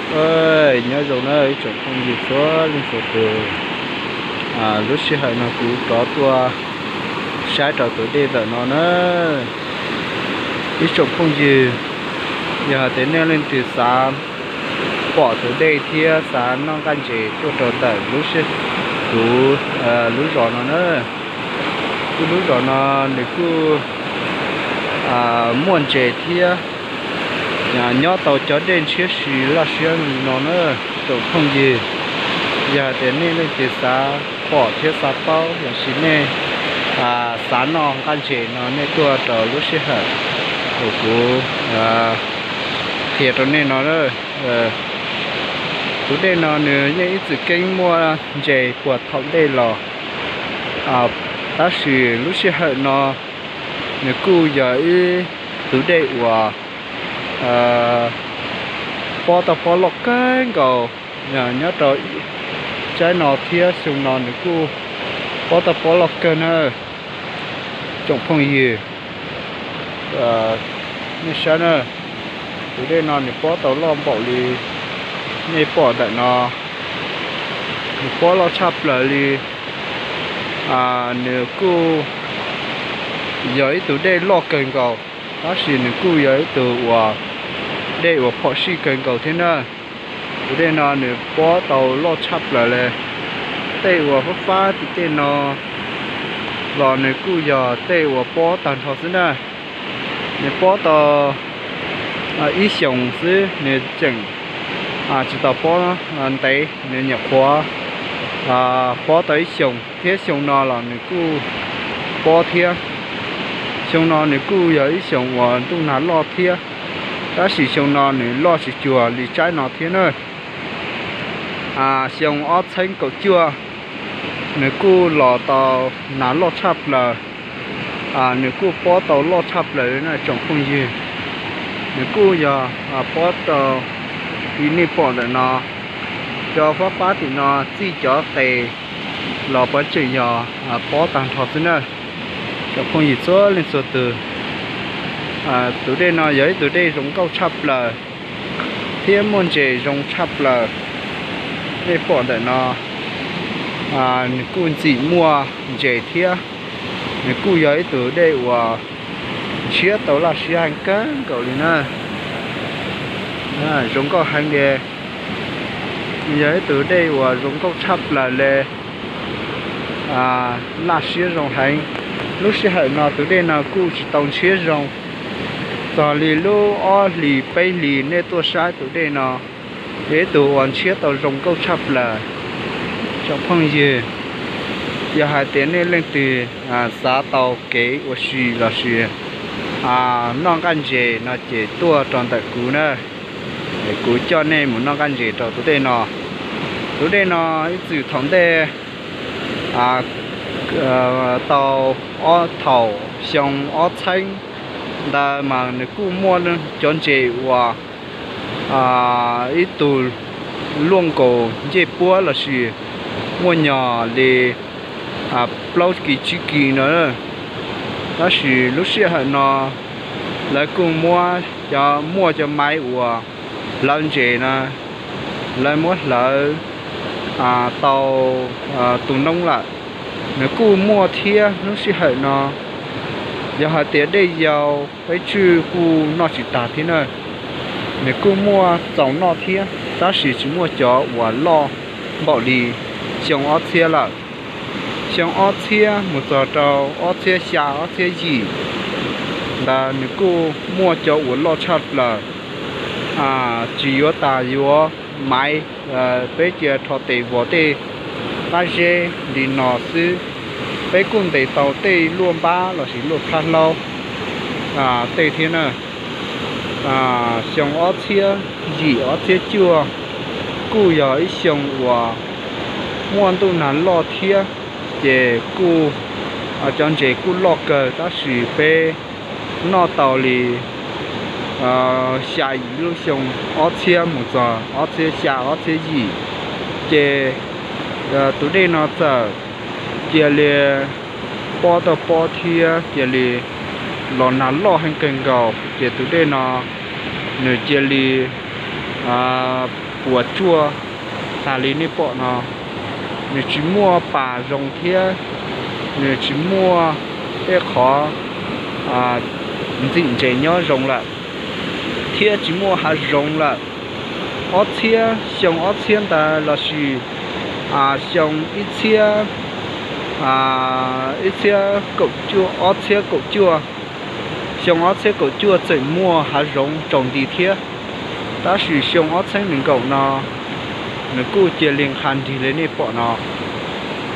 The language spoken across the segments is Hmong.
Nyob zoo na ib tsoom phooj ywg txhua leej txhua tus, lub sij hawm no kuv rov tuaj saib rau tus dej ntawm no na. Ib tsoom phooj ywg, yog hais tias nej leej twg xav pom tus dej thiab xav noj nqaij ntses tuaj rau ntawm lub sij, kuv lub zos no na. Kuj lub zos no nws kuj muaj ntses thiab nyob tau cov dej ntshiab si laj siab no na tsoom phooj ywg. Yog hais tias nej leej twg xav pom thiab xav paub los sis nej xav noj nqaij ntses no nej tuaj rau lub sij hawm uas kuv qhia rau nej no. Tus dej no nws yeej ib txwm keeb muaj ntses puag thaum ntej los, tab sis lub sij hawm no nws kuj yog ib tus dej uas pob tau pob loj kawg nkaus nyob rau tsaib no thiab xyoo no nws kuj pob tau pob loj kawg na tsoom phooj ywg. Nej saib na, tus dej no nws pob tau loj npaum li nej pom ntawm no, nws pob loj tshaj plaws li. Nws kuj yog ib tug dej loj kawg nkaus, tab sis nws kuj yog ib tug uas dej uas phom sij kawg nkaus thiab na. Tus dej no nws pob tau loj tshaj plaws li. Tej uas fab fab tim tej no los nws kuj yog tej uas pob tag nrho xwb na. Nws pob tau ib xyoos xwb nws tseem tsis tau pob ntev, nws nyuam qhuav pob tau ib xyoos thiab xyoo no los nws kuj pob thiab. Xyoo no nws kuj yog ib xyoos uas ntuj nag loj thiab, tab sis xyoo no nws loj tsis cuag li tsaib no thiab na. Xyoo ob txheeb kaum cuaj nws kuj los tau nag loj tshaj plaws, nws kuj pob tau loj tshaj plaws li na tsoom phooj ywg. Nws kuj yog pob tau li nej pom ntawm no, cov fab fab tim no txij cov qes los puav tseem yog pob tag nrho xwb na. Cov phooj ywg txhua leej txhua tus, tus dej no yog ib tug dej zoo nkauj tshaj plaws thiab muaj ntses zoo tshaj plaws. Nej pom ntawm no, nws kuj ntxim muaj ntses thiab, nws kuj yog ib tug dej uas ntshiab tau laj siab heev kawg nkaus li na. Zoo nkauj heev li, yog ib tug dej uas zoo nkauj tshaj plaws li, laj siab zoo heev. Lub sij hawm no tus dej no kuj tsis tau ntshiab zoo, txog li lub ob hlis peb hlis nej tuaj saib tus dej no, yog ib tug uas ntshiab tau zoo nkauj tshaj plaws. Tsoom phooj ywg, yog hais tias nej leej twg xav tau kev ua si los sis noj nqaij ntses no ces tuaj rau ntawm kuv na, kuv coj nej mus noj nqaij ntses rau tus dej no. Tus dej no ib txwm thaum ntej tau ob thaum xyoo ob txheeb ntawd mas nws kuj muaj cov ntses uas ib tug luaj nkaus ncej puab los sis muaj nyog li plaub kis tsib kis no. Tab sis lub sij hawm no lawv kuj muab cov, muaj cov maiv uas hlawv ntses na, lawv muab hlawv tau tu noob lawm. Nws kuj muaj thiab lub sij hawm no, yog hais tias dej yau peb tswj kuj noj tsis tag thiab na. Nws kuj muaj txaus noj thiab, tab sis tsis muaj cov uas loj npaum li xyoo ob txhiab lawm. Xyoo ob txhiab mus txog rau ob txhiab xya ob txhiab yim ntawd nws kuj muaj cov uas loj tshaj plaws. Tsis yuav tas yuav maiv, peb cia rho tes vos tej qab zeb li no xwb. Peb kuj ntes tau tej luaj npab los sis luaj plab hlaub tej thiab na. Xyoo ob txhiab yim ob txhiab cuaj kuj yog ib xyoo uas muaj ntuj nag loj thiab, ces kuj cov ntses kuj loj kawg tab sis peb noj tau li xya yim lub xyoo ob txhiab mus txog ob txhiab xya ob txhiab yim, ces tus dej no txawm cia li pob tau pob thiab cia li los nag loj heev kawg nkaus, ces tus dej no nws cia li puas tsuaj tas li nej pom no. Nws tsis muaj pas zoo thiab nws tsis muaj tej qhov ntxim ntses nyob zoo lawm, thiab tsis muaj hav zoov lawm. Ob txhiab, xyoo ob txhiab ntawd lossis xyoo ib txhiab, ib txhiab kaum cuaj, ob txhiab kaum cuaj, xyoo ob txhiab kaum cuaj tseem muaj hav zoov tsaus nti thiab. Tab sis xyoo ob txhiab nees nkaum no nws kuj cia li nqha nrig li nej pom no.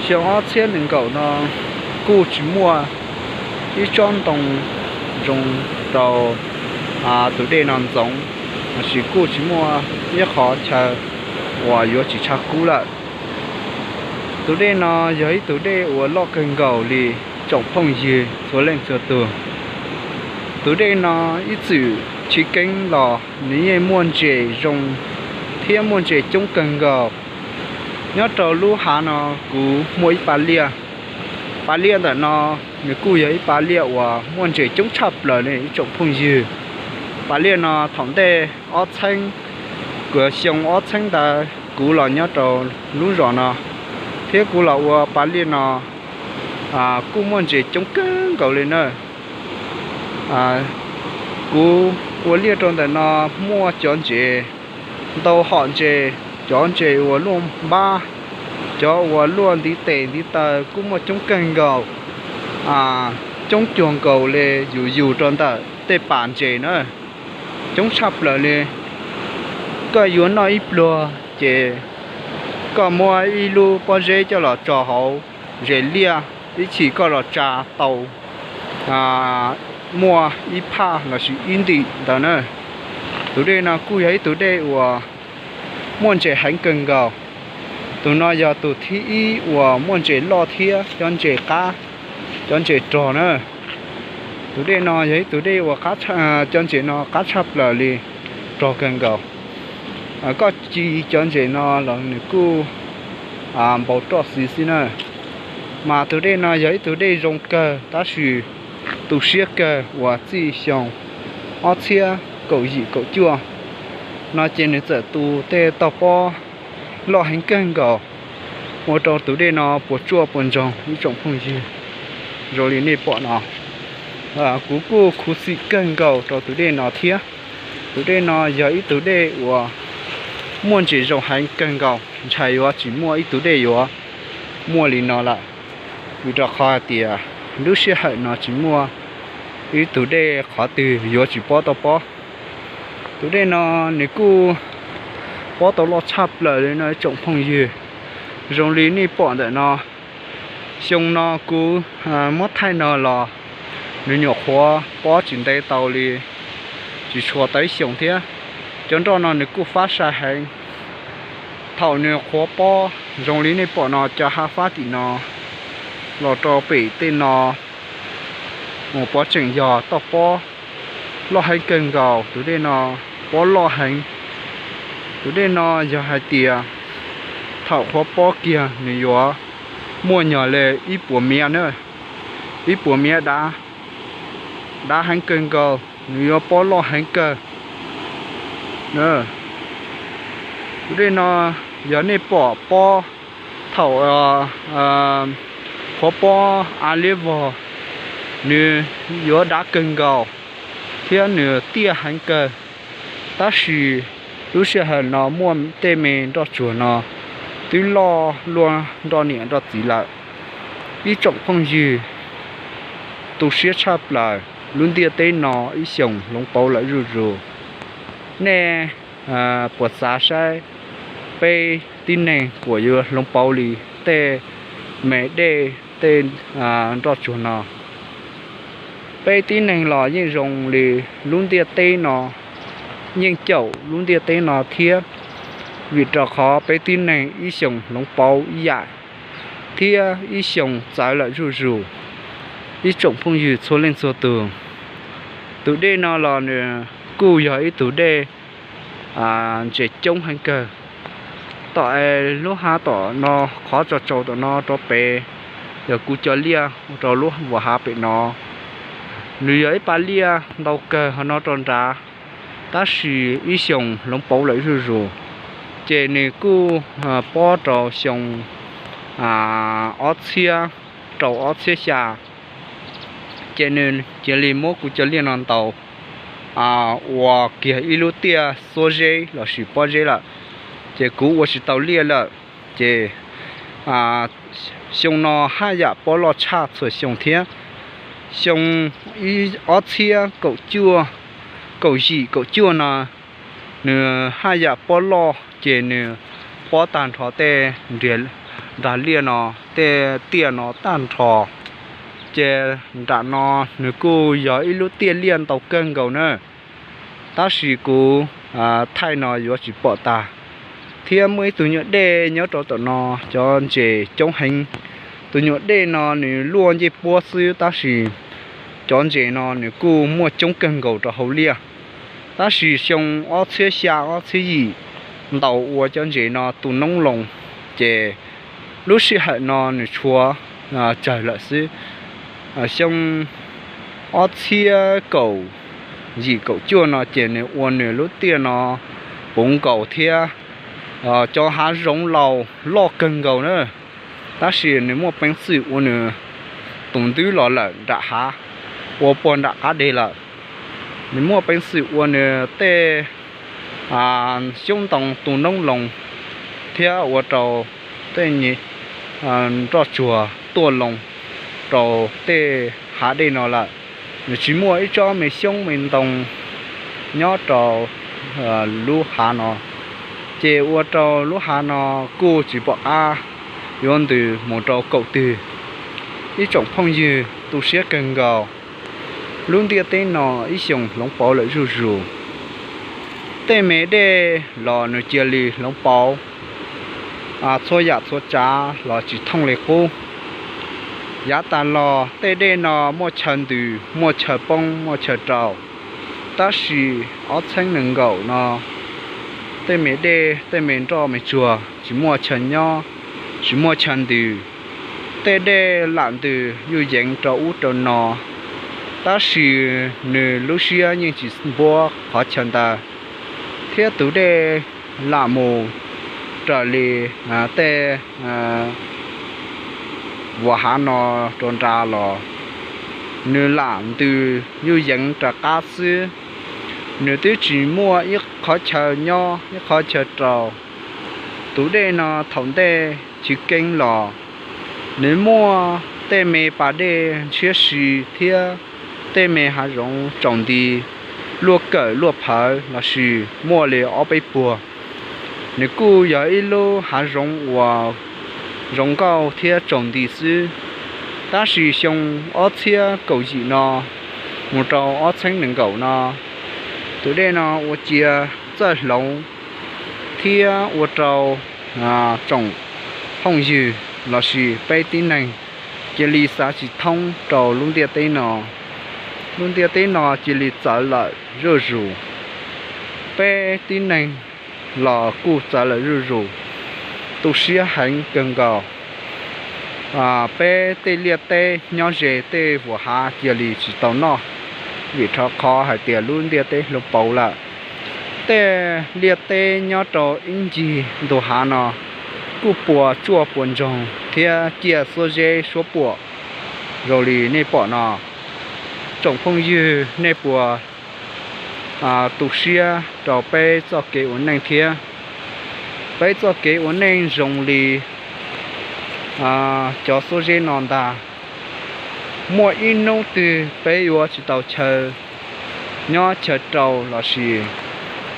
Xyoo ob txhiab nees nkaum no kuj tsis muaj ib tsob ntoo zoo rau tus dej no ntxoov, lossis kuj tsis muaj ib qhov chaw uas yuav tsis tshav kub lawm. Tus dej no yog ib tug dej uas loj kawg nkaus li tsoom phooj ywg txhua leej txhua tus. Tus dej no ib txwm chiv keeb los nws yeej muaj ntses zoo thiab muaj ntses coob kawg nkaus. Nyob rau lub hav no kuv muaj ib pas liaj. Pas liaj ntawm no nws kuj yog ib pas liaj uas muaj ntses coob tshaj plaws li ib tsoom phooj ywg. Pas liaj no thaum ntej ob txheeb, xyoo ob txheeb ntawd kuv los nyob rau lub zos no, thiab kuv los ua pas liaj no kuj muaj ntses coob kawg nkaus li na. Kuv ua liaj rau ntawm no muaj cov ntses ntau hom ntses, cov ntses uas luaj npab, cov uas luaj ntiv tes ntiv taw kuj muaj coob kawg nkaus, coob cuag nkaus li yus yus rau ntawm tej pas ntses na. Coob tshaj plaws li. Koj yuav noj ib pluag ces koj muab ib lub pob zeb coj los tso hauv zes liaj, ib chim koj los tsa tau muaj ib phaj lossis ib ntim ntawd na. Tus dej no kuj yog ib tug dej uas muaj ntses heev kawg nkaus. Tus no yog tus thib ib uas muaj ntses loj thiab cov ntses qab, cov ntses rog na. Tus dej no yog ib tug dej uas cov ntses no qab tshaj plaws li, rog kawg nkaus. Koj ci cov ntses no los nws kuj npau roj xwb xwb na. Mas tus dej no yog ib tug dej zoo kawg tab sis tu siab kawg uas txij xyoo ob txhiab kaum yim kaum cuaj no ces nws txawm tu tej toj pob loj heev kawg nkaus, ua rau tus dej no puas tsuaj puas ntsoog ib tsoom phooj ywg. Zoo li nej pom no, kuv kuj khuv xim kawg nkaus rau tus dej no thiab. Tus dej no yog ib tug dej uas muaj ntses zoo heev kawg nkaus, ntshai yuav tsis muaj ib tug dej yuav muaj li no lawm, vim rau qhov hais tias lub sij hawm no tsis muaj ib tug dej qhov twg yuav tsis pob tau pob. Tus dej no nws kuj pob tau loj tshaj plaws li no ib tsoom phooj ywg. Zoo li nej pom ntawm no, xyoo no kuv muab thaij no los nws nyuam qhuav pob tsis ntev tau li, tsis tshua tau ib xyoos thiab. Cov nroj no nws kuj fab sai heev. Thaum nws qhuav pob zoo li nej pom no, cov hav fab tim no los rau pem tej no mus pov tseem yog toj pob loj heev kawg nkaus. Tus dej no pob loj heev. Tus dej no yog hais tias thaum qhuav pob kiag nws yuav muaj nyog li ib puas miav na, ib puas miav dav, dav heev kawg nkaus, nws yuav pob loj heev kawg. Tus dej no yog nej pom pob thaum qhuav pob av liab vog, nws yuav dav kawg nkaus thiab nws tiaj heev kawg. Tab sis lub sij hawm no muaj tej me nroj tsuag no twb loj luaj nroj niam nroj txiv lawm. Ib tsoom phooj ywg, tu siab tshaj plaws, lub ntiaj teb no ib xyoos hloov pauv lawm zuj zus. Nej puas xav saib peb tib neeg puas yuav hloov pauv li tej me dej tej nroj tsuag no? Peb tib neeg los yeej zoo li lub ntiaj teb no, yeej caum lub ntiaj teb no thiab, vim rau qhov peb tib neeg ib xyoos hloov pauv ib yam thiab ib xyoos txawv lawm zuj zus. Ib tsoom phooj ywg txhua leej txhua tus, tus dej no los nws kuj yog ib tug dej ntses coob heev kawg. Tom es lub hav tom no, qhov tso tsaus tom no rau pem, yog kuv cov liaj ua rau lub vuas hav pem no. Nws yog ib pas liaj ntau kawg hov no rau nrad, tab sis ib xyoos hloov pauv lawm zuj zus. Ces nws kuj pob rau xyoo ob txhiab rau ob txhiab xya, ces nws cia li muab kuv cov liaj no ntaus ua kiag ib lub tiaj xuab zeb lossis pob zeb lawm, ces kuv ua tsis tau liaj lawm. Ces xyoo no haj yam pob loj tshaj txhua xyoo thiab. Xyoo ob txhiab kaum cuaj, kaum yim kaum cuaj no nws haj yam pob loj ces nws pob tag nrho tej nrag liaj no, tej tiaj no tag nrho. Ces nram no nws kuj yog ib lub tiaj liaj ntau kawg nkaus na. Tab sis kuv thaij no yuav tsis pom tag. Thiab muaj ib tug nyuam dej nyob rau tom no, cov ntses coob heev. Tus nyuam dej no nws luaj ncej puab xwb tab sis cov ntses no nws kuj muaj coob kawg nkaus rau hauv liaj. Tab sis xyoo ob txhiab xya ob txhiab yim ntaus ua cov ntses no tu noob loo, ces lub sij hawm no nws tshuav tsawg lawm xwb. Xyoo ob txhiab kaum yim kaum cuaj no ces nws ua nws lub tiaj no puv nkaus thiab cov hav zoov laus loj kawg nkaus na. Tab sis nws muaj peev xwm ua nws tus ntub los lawm nram hav, ua puag nram qab deg lawm. Nws muaj peev xwm ua nws tej xyoob ntoo tu noob loo thiab ua rau tej nroj tsuag tuaj loo rau tej hav dej no lawm. Nws tsis muaj ib tsob me xyoob me ntoo nyob rau lub hav no, ces ua rau lub hav no kuj tsis pom qab yuav ntws mus rau kaum twg. Ib tsoom phooj ywg, tu siab kawg nkaus. Lub ntiaj teb no ib xyoos hloov pauv lawm zuj zus. Tej me dej los nws cia li hloov pauv, txhua yam txhua tsav los tsis thooj li qub. Yav tas los tej dej no muaj chaw ntws, muaj chaw poob, muaj chaw rau. Tab sis ob txhiab nees nkaum no tej me dej, tej me nroj me tsuag tsis muaj chaw nyob, tsis muaj chaw ntws. Tej dej lam ntws yuj yeev rau ub rau no, tab sis nws lub siab yeej tsis npuab qhov chaw ntawd, thiab tus dej lam mus raws li tej vuas hav no rau nra los, nws lam ntws yuj yeev rov qab xwb. Nws twb tsis muaj ib qhov chaw nyob ib qhov chaw rau. Tus dej no thaum ntej chiv keeb los, nws muaj tej me pas dej ntshiab si thiab tej me hav zoov tsaus nti, luaj kawm luaj phawv lossis muaj li ob peb puag. Nws kuj yog ib lub hav zoov uas zoo nkauj thiab tsaus nti xwb. Tab sis xyoo ob txhiab kaum yim no mus rau ob txhiab nees nkaum no, tus dej no ua cia txawj hloov thiab ua rau tsoom phooj ywg lossis peb tib neeg cia li xav tsis thoob rau lub ntiaj teb no. Lub ntiaj teb no cia li txawv lawm zuj zus. Peb tib neeg los kuj txawv lawm zuj zus, tu siab heev kawg nkaus. Peb tej liaj teb nyob ze tej vuas hav cia li tsis tau noj, vim rau qhov hais tias lub ntiaj teb hloov pauv lawm. Tej liaj teb nyob rau ib ncig ntug hav no kuj puas tsuaj puas ntsoog thiab ciaj xuab zeb suab puam zoo li nej pom no. Tsoom phooj ywg, nej puas tu siab rau peb txoj kev ua neej thiab? Peb txoj kev ua neej zoo li cov xuab zeb no ntag. Muaj ib hnub twg peb yuav tsis tau chaw nyob chaw rau lossis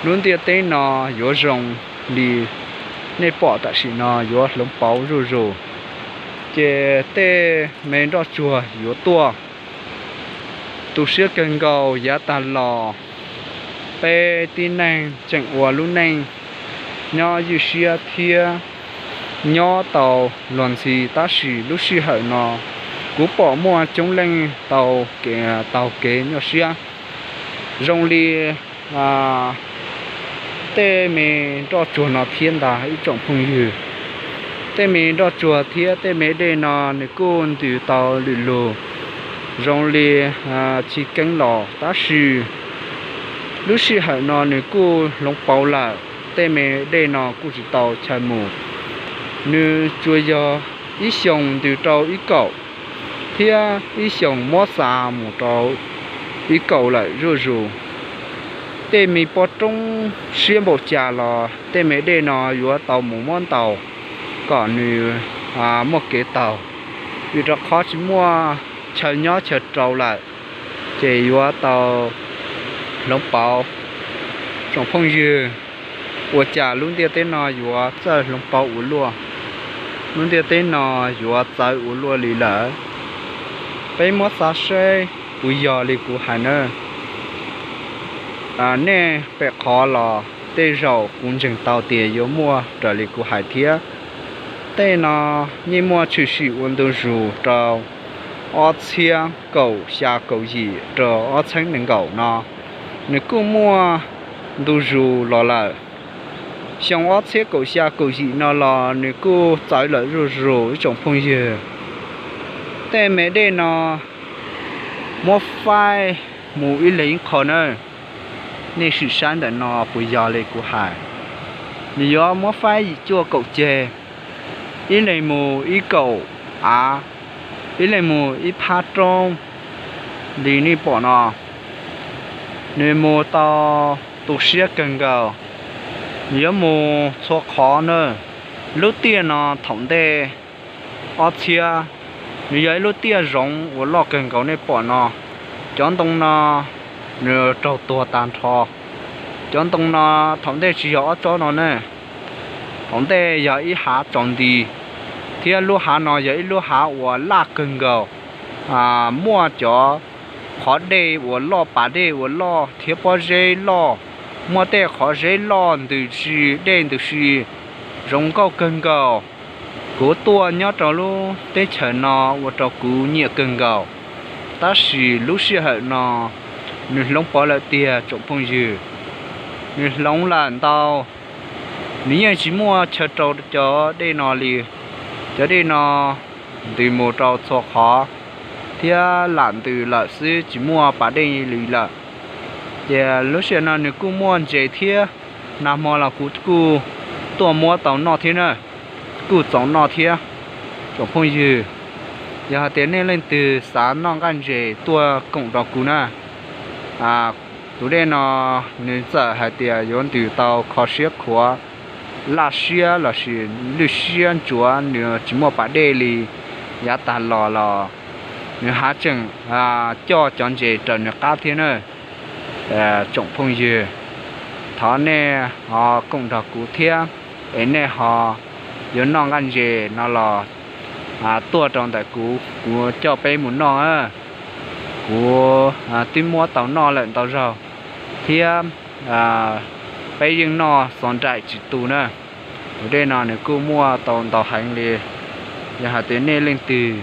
lub ntiaj teb no yuav zoo li nej pom tam sim no yuav hloov pauv zuj zus, ces tej me nroj tsuag yuav tuaj. Tu siab kawg nkaus, yav tag los peb tib neeg tseem ua lub neej nyob ywj siab thiab nyob tau luag ntxhi, tab sis lub sij hawm no kuv pom muaj coob leej tau taug kev nyuaj siab zoo li tej me nroj tsuag no thiab ntag ib tsoom phooj ywg. Tej me nroj tsuag thiab tej me dej no nws kuj ntws tau lwm lug zoo li chiv keeb los, tab sis lub sij hawm no nws kuj hloov pauv lawm. tej me dej no kuj tsis tau chaw mus. Nws tsuas yog ib xyoos ntws rau ib kaum, thiab ib xyoos muab xa mus rau ib kaum lawm zuj zus. Tej me pob roob siab npaum cas los tej me dej no yuav tau mus muab ntaus kom nws muaj kev taug, vim rau qhov tsis muaj chaw nyob chaw rau lawm, ces yuav tau hloov pauv. Tsoom phooj ywg, ua cas lub ntiaj teb no yuav txawj hloov pauv ua luaj? Lub ntiaj teb no yuav txawv ua luaj li lawm? Peb muab xav seb puas yog li kuv hais na. Nej pem qhov los tej zaum kuv ntseeg tau tias yuav muaj raws li kuv hais thiab. Tej no yeej muaj tshwm sim ua ntu zus rau ob txhiab kaum xya kaum yim rau ob txhiab nees nkaum no, nws kuj muaj ntu zus los lawm. Xyoo ob txhiab kaum xya kaum yim no los nws kuj txawv lawm zuj zus ib tsoom phooj ywg. Tej me dej no muab faib mus ib leeg ib qho na. Nej sim saib ntawm no puas yog li kuv hais? Nws yuav muab faib yim cuaj kaum ceg, ib leeg mus ib kaum av, ib leeg mus ib phab roob li nej pom no. Nws mus tau tu siab kawg nkaus, nws yuav mus txhua qhov na. Lub tiaj no thaum ntej ob txhiab, nws yog ib lub tiaj zoov uas loj kawg nkaus nej pom no. Cov ntoo no nws raug tuag tag nrho. Cov ntoo no thaum ntej tsis yog ob tsob no ne, thaum ntej yog ib hav tsaus nti, thiab lub hav no yog ib lub hav uas laj kawg nkaus, muaj cov qhov dej uas loj, pas dej uas loj thiab pob zeb loj, muaj tej qhov zeb loj ntws si, dej ntws si, zoo nkauj kawg nkaus. Kuv tuaj nyob rau lub teb chaws no ua rau kuv nyiam kawg nkaus, tab sis lub sij hawm no nws hloov pauv lawm tiag tsoom phooj ywg. Nws hloov lawm ntau, nws yeej tsis muaj chaw rau cov dej no li. Cov dej no ntws mus rau txhua qhov thiab lam ntws lawm xwb, tsis muaj pas dej li lawm. Ces lub sij hawm no nws kuj muaj ntses thiab, nag hmo los kuv kuj tuaj muab tau noj thiab na, kuj txaus noj thiab. Tsoom phooj ywg, yog hais tias nej leej twg xav noj nqaij ntses tuaj koom rau kuv na. Tus dej no nws txawm hais tias yuav ntws tau kho siab khuav, laj siab lossis lwj siab ntsuav, nws tsis muaj pas dej li yav tag los los nws hav tseem coj cov ntses raws nws qab thiab na. Tsoom phooj ywg, thov nej ho koom nrog kuv thiab, es nej ho yuav noj nqaij ntses no los tuaj rau ntawm kuv, kuv coj peb mus noj. Kuv twb muab tau noj lawm ntau zaug thiab, peb yeej noj xov nraim tsis tu na. Tus dej no nws kuj muaj tau ntau heev li. Yog hais tias nej leej twg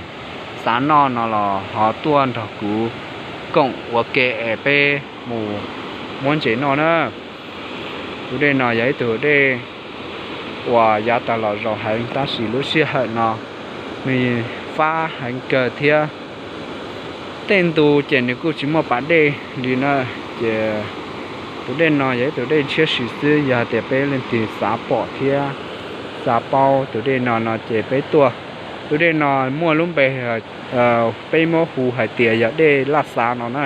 xav noj no los ho tuaj nrog kuv koom ua ke es peb mus muab ntses noj na. Tus dej no yog ib tug dej uas yav tag los zaus heev, tab sis lub sij hawm no nws fab heev kawg thiab. Tej ntu ces nws kuj tsis muaj pas dej li na, ces tus dej no yog ib tug dej ntshiab si xwb. Yog hais tias peb leej twg xav pom thiab xav paub tus dej no no ces peb tuaj. Tus dej no muaj lub npe, peb muab hu hais tias yog dej Laj Xav no na.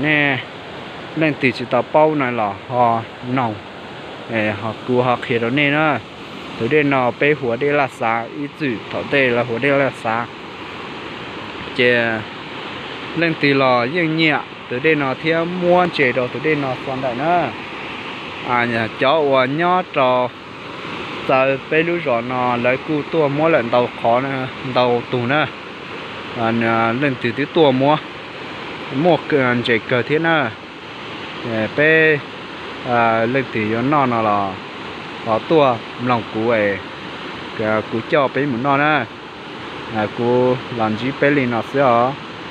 Nej leej twg tsis tau paub no los ho noog, ho kuv ho qhia rau nej na. Tus dej no peb hu ua dej Laj Xav, ib txwm thaum ntej lawv hu ua dej Laj Xav. Ces leej twg los yeej nyiam tus dej no thiab muab ntses rau tus dej no xov nraim na. Cov uas nyob rau txawv peb lub zos no lawv kuj tuaj muab lawm ntau qhov, ntau tus na. Leej twg twb tuaj muab, muaj ntses kawg thiab na. Peb leej twg yuav noj no los, los tuaj mloog kuv es kuv coj peb mus noj na. Kuv los ntsib peb li no xwb os.